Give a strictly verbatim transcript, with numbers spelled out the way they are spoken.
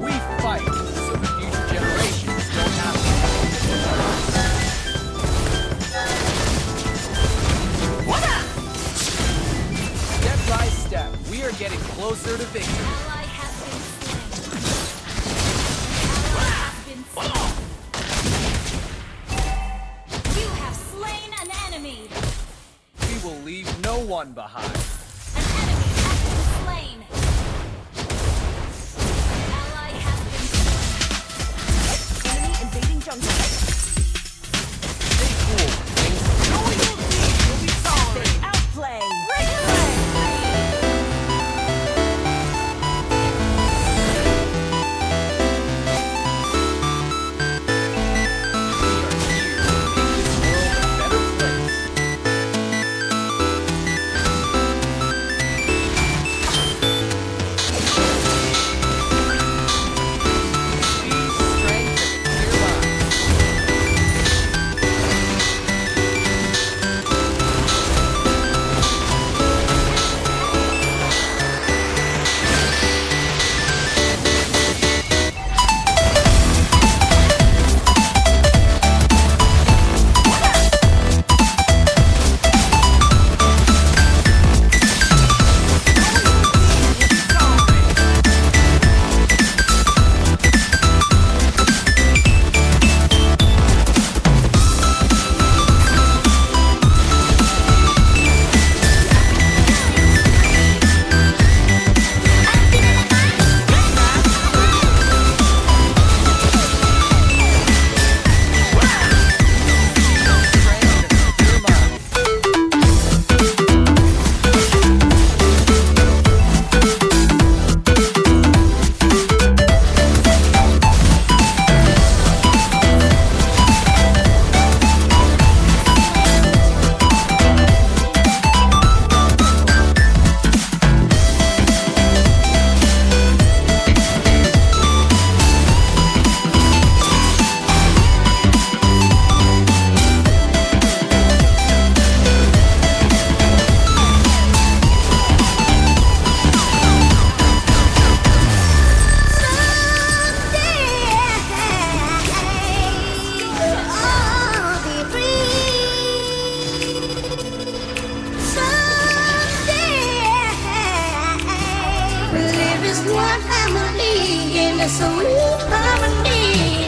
We fight so the future generations don't have to. Step by step, we are getting closer to victory. Ally has been slain. Ally has been slain. You have slain an enemy. We will leave no one behind. An enemy has been slain. Ally has been slain. Enemy invading jungle. Stay cool. Knowing your team will be sorry. Outplay. Replay. We are here to make this world a better place. Someday, we live as one family in a sweet harmony.